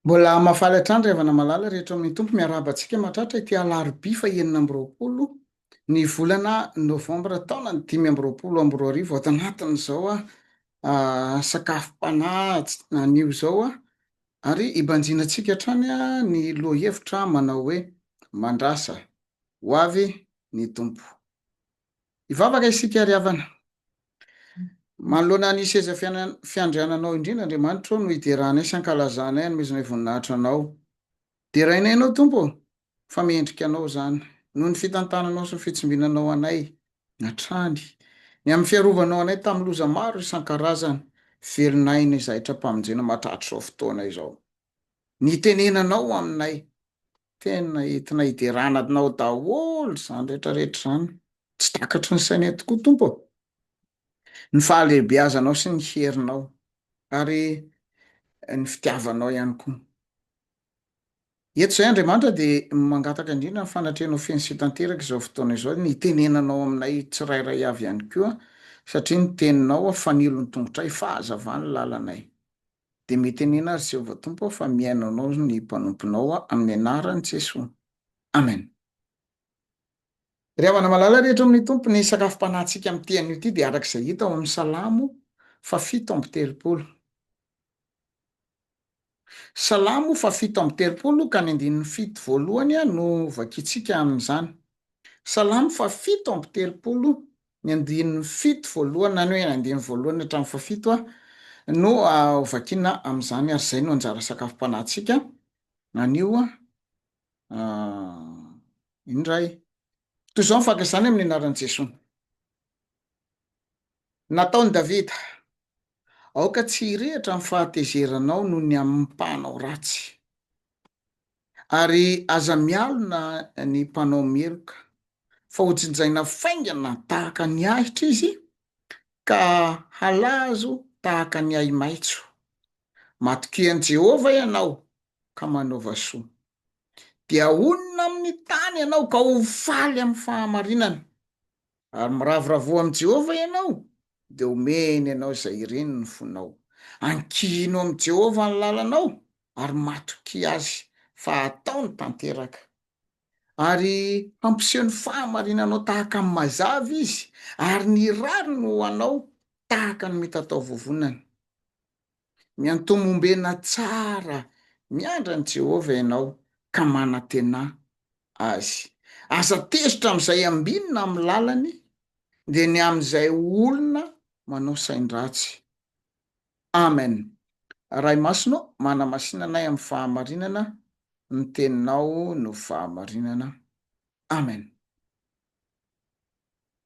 Mbola mahafaly hatrany ry havana malala rehetra ao amin'ny Tompo, miarahaba antsika mahatratra ity alarobia faha 26 ny volana novambra taona 2025 ato anatin'izao sakafom-panahy anio izao ary hibanjinantsika hatrany ny lohahevitra manao hoe mandrasa ho avy ny Tompo. Hivavaka isika ry havana. Manoloana ny seza fiandriananao indrindra, Andriamanitra ô, no hideranay sy hankalazanay, hanomezanay voninahitra Anao. Derainay Ianao, Tompo ô, fa mendrika Anao izany, noho ny fitantananao sy ny fitsimbinanao anay hatrany, ny amin'ny fiarovanao anay tamin'ny loza maro isan-karazany, velon'aina izahay tra-pamonjena mahatratra izao fotoana izao. Ny itenenanao aminay, tena entina hiderana Anao daholo izany rehetra rehetra izany. Tsy takatry ny sainay tokoa, Tompo ô, ny fahalehibeazanao sy ny herinao ary ny fitiavanao ihany koa. Eto izay Andriamanitra dia mangataka indrindra ny fanatrehanao feno sy tanteraka izao fotoana izao, ny hitenenanao aminay tsirairay avy ihany koa, satria ny teninao fanilo ny tongotray, fahazavan'ny lalanay. Dia mitenena ry Jehovah Tompo fa mihaino anao ny mpanomponao amin'ny anaran'i Jesoa. Amen. Ry havana malala rehetra amin'ny Tompo, ny sakafom-panahintsika amin'ity anio ity dia araka izay hita ao amin'ny Salamo faha-37. Salamo faha-37 ka ny andininy fito voalohany no vakintsika amin'izany. Salamo faha-37, ny andininy fito voalohany na ny hoe andininy voalohany hatramin'ny fahafito no hovakiana amin'izany ary izay no anjara sakafom-panahintsika anio indray. Toy izao ny fankalazana amin'ny anaran'i Jesoa. Nataon'i Davida, Aoka tsy hirehitra ny fahatezeranao noho ny amin'ny mpanao ratsy, ary aza mialona ny mpanao meloka, fa hojinjaina faingana tahaka ny ahitra izy, ka halazo tahaka ny ahi-maitso. Matokia an'i Jehovah ianao, ka manaova soa. Dia honina amin'ny tany ianao, ka ho faly amin'ny fahamarinana. Ary miravoravoa amin'i Jehovah ianao, dia homeny anao izay iriny ny fonao. Ankino amin'i Jehovah ny lalanao, ary matokia azy, fa hataony tanteraka. Ary hampiseho ny fahamarinanao tahaka ny mazava izy, ary ny rariny ho anao tahaka ny mitatao-vovonana. Miantomombena tsara miandry an'i Jehovah ianao, ka manantenà azy. Aza tezitra amin'izay ambinina amin'ny lalany, dia ny amin'izay olona manao sain-dratsy. Amen. Ray Masina ô, manamasina anay amin'ny fahamarinana, ny teninao no fahamarinana. Amen.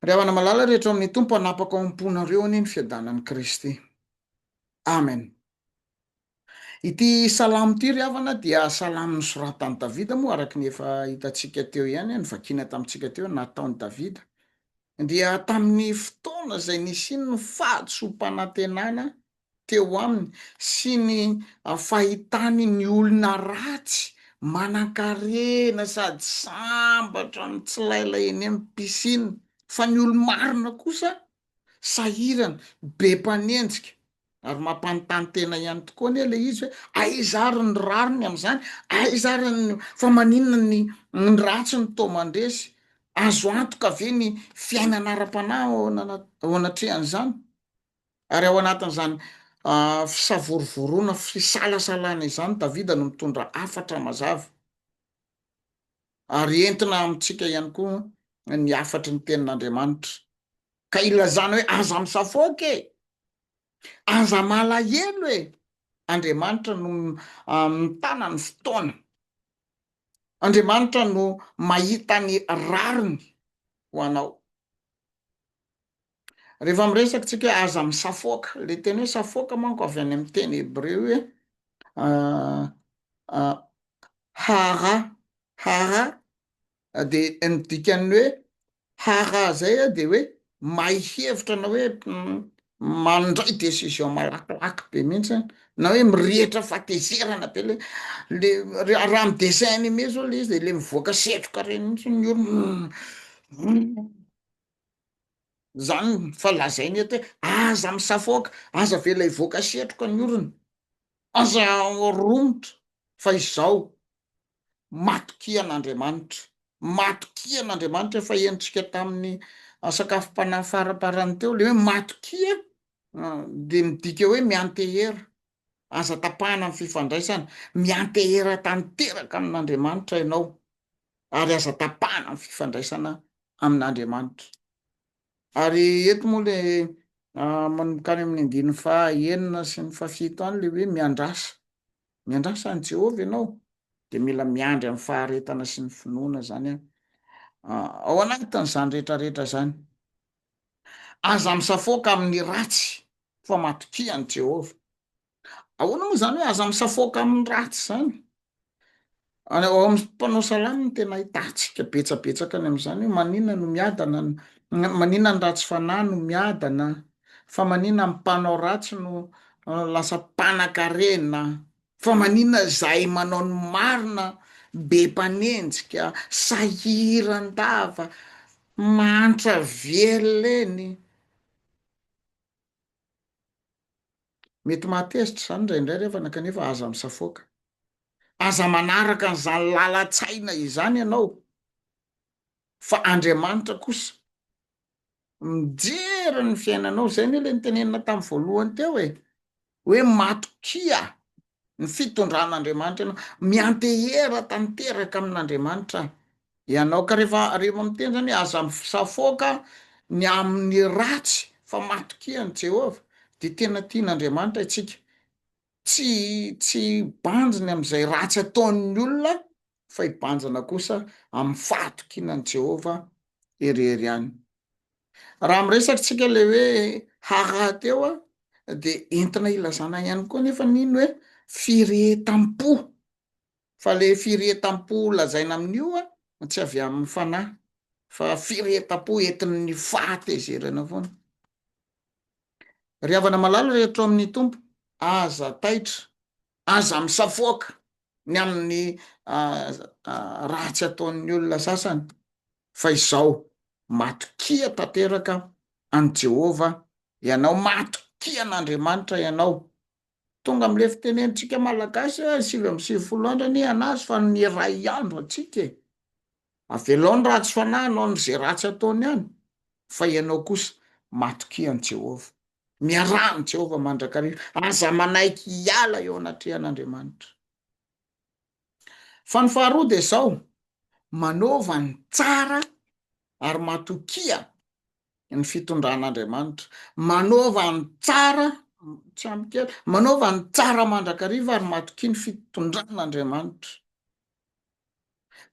Ry havana malala rehetra ao amin'ny Tompo, hanapaka ao am-ponareo anie ny fiadanan'i Kristy. Amen. Ity salamo ity ry havana dia salamo nosoratan'i Davida moa araka ny efa hitantsika teo ihany, novakiana tamintsika teo, nataon'i Davida. Dia tamin'ny fotoana izay nisian'ny fahadisoam-panantenana teo aminy sy ny fahitany ny olona ratsy manankarena sady sambatra mitsilailay eny amin'ny piscine fa ny olo-marina kosa sahirana, be mpanenjika ary mampanontany tena ihany tokoa anie le izy hoe aiza ary ny rariny amin'izany, aiza ary ny fa maninona ny ny ratsy no toa mandresy, azo antoka ve ny fiainana ara-panahy ao anatrehan'izany? Ary ao anatin'izany fisavorovoroana, fisalasalana izany Davida no mitondra hafatra mazava, ary entina amintsika ihany koa ny hafatry ny tenin'Andriamanitra, ka ilazana hoe aza misafoaka e! Aza malahelo e! Andriamanitra no mitana ny fotoana, Andriamanitra no mahita ny rariny ho anao. Rehefa miresaka tsika hoe aza misafoaka, le teny hoe safoaka manko avy any amin'ny teny hebreo hoe hara, hara de ny dikan'ny hoe hara zay a de hoe mahay hevitra na hoe mandray décision malakilaky be mihitsy na hoe mirehitra fahatezerana be le le raha amy dessin animé zao le izy de le mivoaka setroka reny mihitsy ny olona. Zany fa lazainy eto hoe aza misafoaka, aza avela hivoaka setroka ny orona, aza romotra. Fa izao, matokia an'Andriamanitra. Matokia an'Andriamanitra, efa henontsika tamin'ny sakafom-panahy faramparany teo, le hoe matokia dia midika hoe miantehera. Aza tapahana ny fifandraisana, miantehera tanteraka amin'Andriamanitra ianao, ary aza tapahana ny fifandraisana amin'Andriamanitra. Ary eto moa le manomboka any amin'ny andininy faha enina sy ny fahafito any le hoe miandrasa. Miandrasa an'i Jehovah ianao, de mila miandry amin'ny faharetana sy ny finoana zany an. Ao anatin'izany rehetrarehetra zany. Aza misafoaka amin'ny ratsy fa matokia an'i Jehovah. Ahoana moa izany hoe aza misafoaka amin'ny ratsy izany? Ao amin'ny mpanao salamo no tena ahitantsika betsabetsaka ny amin'izany hoe maninona no miadana, maninona ny ratsy fanahy no miadana, fa maninona ny mpanao ratsy no lasa mpanan-karena, fa maninona izahay manao ny marina be mpanenjika, sahiran-dava, mahantra velona eny. Mety mahatezitra izany indraindray ry havana kanefa aza misafoaka. Aza manaraka an'izany lalan-tsaina izany ianao fa Andriamanitra kosa mijery ny fiainanao. Izay anie ilay notenenina tamin'ny voalohany teo e, hoe matokia ny fitondran'Andriamanitra ianao, miantehera tanteraka amin'Andriamanitra ianao. Ka rehefa rehefa miteny zany hoe aza misafoaka ny amin'ny ratsy fa matokia an'i Jehovah, dia tena tian'Andriamanitra isika. Tsy tsy hibanjina amin'izay ratsy ataon'ny olona fa hibanjina kosa amin'ny fahatokiana an'i Jehovah irery ihany. Raha miresaka tsika le hoe hara teo a, de entina ilazana ihany koa nefa ny iny hoe firehetam-po, fa le firehetam-po lazaina amin'io a tsy avy amin'ny fanahy fa firehetam-po entin'ny fahatezerana foana. Ry havana malala rehetra ao amin'ny Tompo, aza taitra, aza misafoaka ny amin'ny ratsy ataon'ny olona sasany, fa izao, matokia tanteraka an'i Jehovah ianao, matokia an'Andriamanitra ianao. Tonga amin'ilay fitenentsika malagasy hoe 99 andro anie an'azy fa ny iray andro antsika e. Avelao ny ratsy fanahy hanao an'izay ratsy ataony any, fa ianao kosa matokia an'i Jehovah. Miaraha amin'i Jehovah mandrakariva. Aza manaiky hiala eo anatrehan'Andriamanitra. Fa ny faharoa dia izao, manaova ny tsara ary matokia ny fitondran'Andriamanitra. Manaova ny tsara, tsy ampy kely, manaova ny tsara mandrakariva ary matokia ny fitondran'Andriamanitra.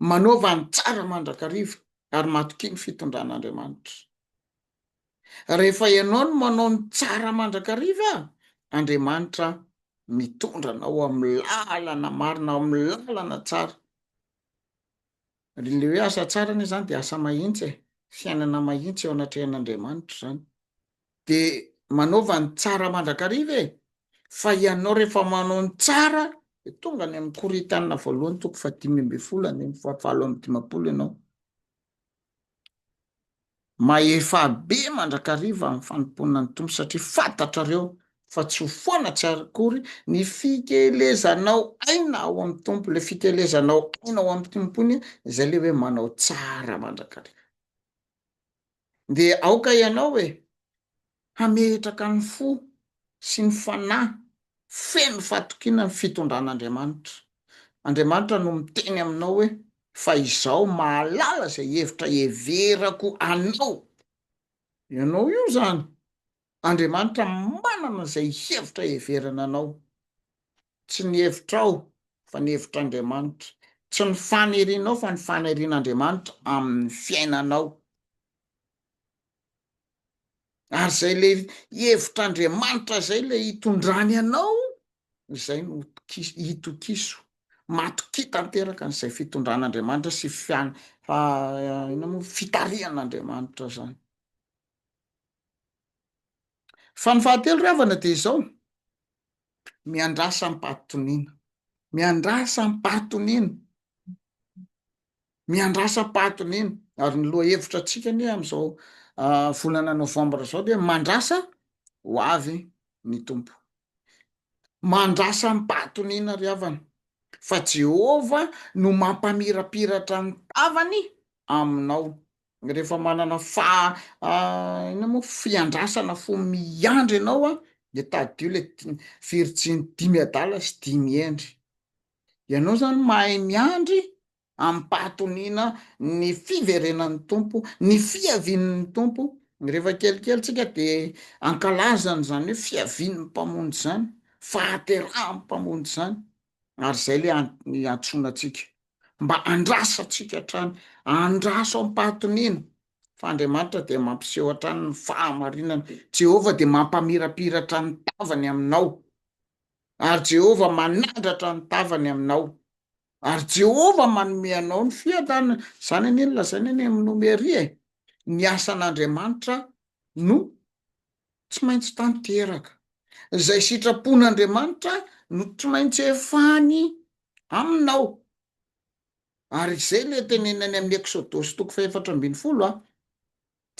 Manaova ny tsara mandrakariva ary matokia ny fitondran'Andriamanitra. Rehefa ianao no manao ny tsara mandrakariva, Andriamanitra mitondra anao amin'ny lalana marina, amin'ny lalana tsara. Le hoe asa tsara anie zany de asa mahintsy e, fiainana mahintsy eo anatrehan'Andriamanitra zany. De manaova ny tsara mandrakariva e, fa ianao rehefa manao ny tsara de tonga any amin'ny Korintiana voalohany toko faha-15 andininy faha-58 ianao. Mahefa be mandrakariva amin'ny fanompoana ny Tompo satria fantatrareo fa tsy ho foana tsy akory ny fikelezanao aina ao amin'ny Tompo, le fikelezanao aina ao amin'ny Tompo iny zay le hoe manao tsara mandrakariva. Dia aoka ianao e, hametraka ny fo sy ny fanahy feno fahatokiana ny fitondran'Andriamanitra. Andriamanitra no miteny aminao hoe, fa izaho mahalala izay hevitra heverako anao. Ianao io izany, Andriamanitra manana izay hevitra heverana anao. Tsy ny hevitrao fa ny hevitr'Andriamanitra. Tsy ny fanirianao fa ny fanirian'Andriamanitra amin'ny fiainanao. Ary izay le hevitr'Andriamanitra izay le hitondrany anao, izay no itokiso. Matokia tanteraka an'izay fitondran'Andriamanitra sy fian- inona moa, fitarihan'Andriamanitra zany. Fa ny fahatelo ry havana dia izao, miandrasa am-pahatoniana, miandrasa am-pahatoniana. Miandrasa am-pahatoniana. Ary ny lohahevitra antsika anie amin'izao volana novambra izao dia mandrasa ho avy ny Tompo. Mandrasa am-pahatoniana ry havana. Fa Jehovah no mampamirapiratra ny tavany aminao. Rehefa manana fa inona moa fiandrasana fo miandry ianao an, de tadidio le virjiny dimy adala sy dimy hendry. Ianao zany mahay miandry amim-pahatoniana ny fiverenan'ny Tompo, ny fiavian'ny Tompo. Rehefa kelikely tsika de hankalaza an'izany hoe fiavian'ny Mpamonjy izany, fahaterahan'ny Mpamonjy izany, ary izay le iantsoana antsika, mba andrasantsika hatrany, andraso am-pahatoniana, fa Andriamanitra dia mampiseho hatrany ny fahamarinany, Jehovah dia mampamirapiratra ny tavany aminao, ary Jehovah manandratra ny tavany aminao. Ary Jehovah manome anao ny fiadanana. Izany anie no lazaina any amin'ny Nomeria e. Ny asan'Andriamanitra no tsy maintsy tanteraka. Izay sitrapon'Andriamanitra no tsy maintsy efany aminao. Ary izay ilay tenenina any amin'ny Eksodosy toko fahefatra ambin'ny folo a.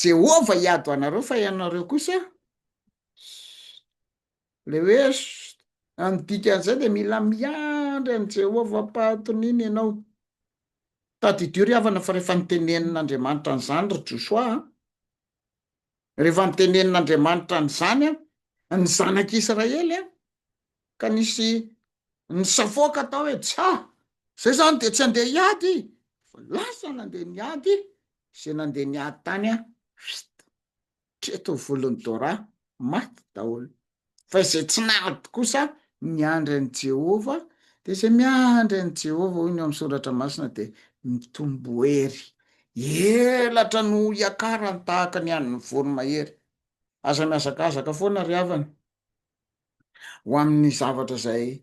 Jehovah hiady ho anareo fa ianareo kosa Le hoe chut, ny dikan'izay dia mila miandry an'i Jehovah am-pahatoniana ianao. Tadidio ry havana fa rehefa notenenin'Andriamanitra an'izany ry Josoa a, rehefa notenenin'Andriamanitra an'izany a, ny zanak'Israely a, ka nisy nisafoaka tao hoe tsa, zay zany de tsy andeha hiady, fa lasa nandeha niady, zay nandeha niady tany a, chut. Hatreto ny volon'i Dora maty daholo. Fa izay tsy nahady kosa niandry an'i Jehovah, dia izay miandry an'i Jehovah, hoy ny ao amin'ny Soratra Masina, dia mitombo hery. Elatra no hiakarany tahaka ny an'ny voromahery. Aza mihazakazaka foana ry havana ho amin'ny zavatra izay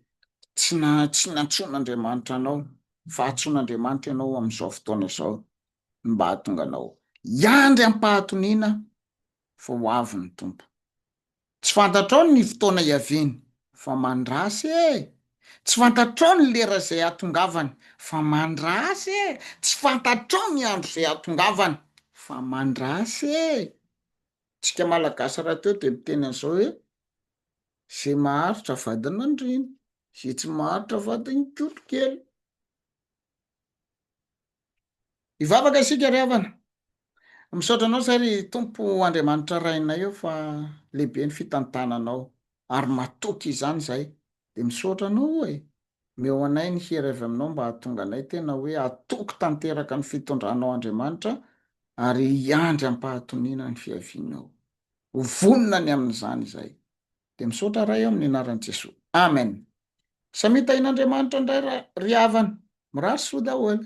tsy na tsy nantsoin'Andriamanitra anao, fa antsoin'Andriamanitra ianao amin'izao fotoana izao. mba hahatonga anao hiandry am-pahatoniana fa ho avy ny Tompo. Tsy fantatrao ny fotoana hiaviany fa mandrasa e! Tsy fantatrao ny lera izay hahatongavany fa mandrasa e! Tsy fantatrao ny andro izay hahatongavany fa mandrasa e! Tsika Malagasy rahateo dia miteny an'izao hoe, Ze maharitra vadin'andriana, ze tsy maharitra vadin'i Kotokely. Hivavaka isika ry havana. Misaotra anao zay ry Tompo Andriamanitra Rainay eo fa lehibe ny fitantananao ary matoky izany zay de misaotra anao e! Omeo anay ny hery avy aminao mba hahatonga anay tena hoe hatoky tanteraka ny fitondranao Andriamanitra ary hiandry am-pahatoniana ny fiavianao. Ho vonona ny amin'izany izay. De misaotra Ray o amin'ny anaran'i Jesoa. Amen. Samia tahin'Andriamanitra indray ry havana. Mirary soa daholo.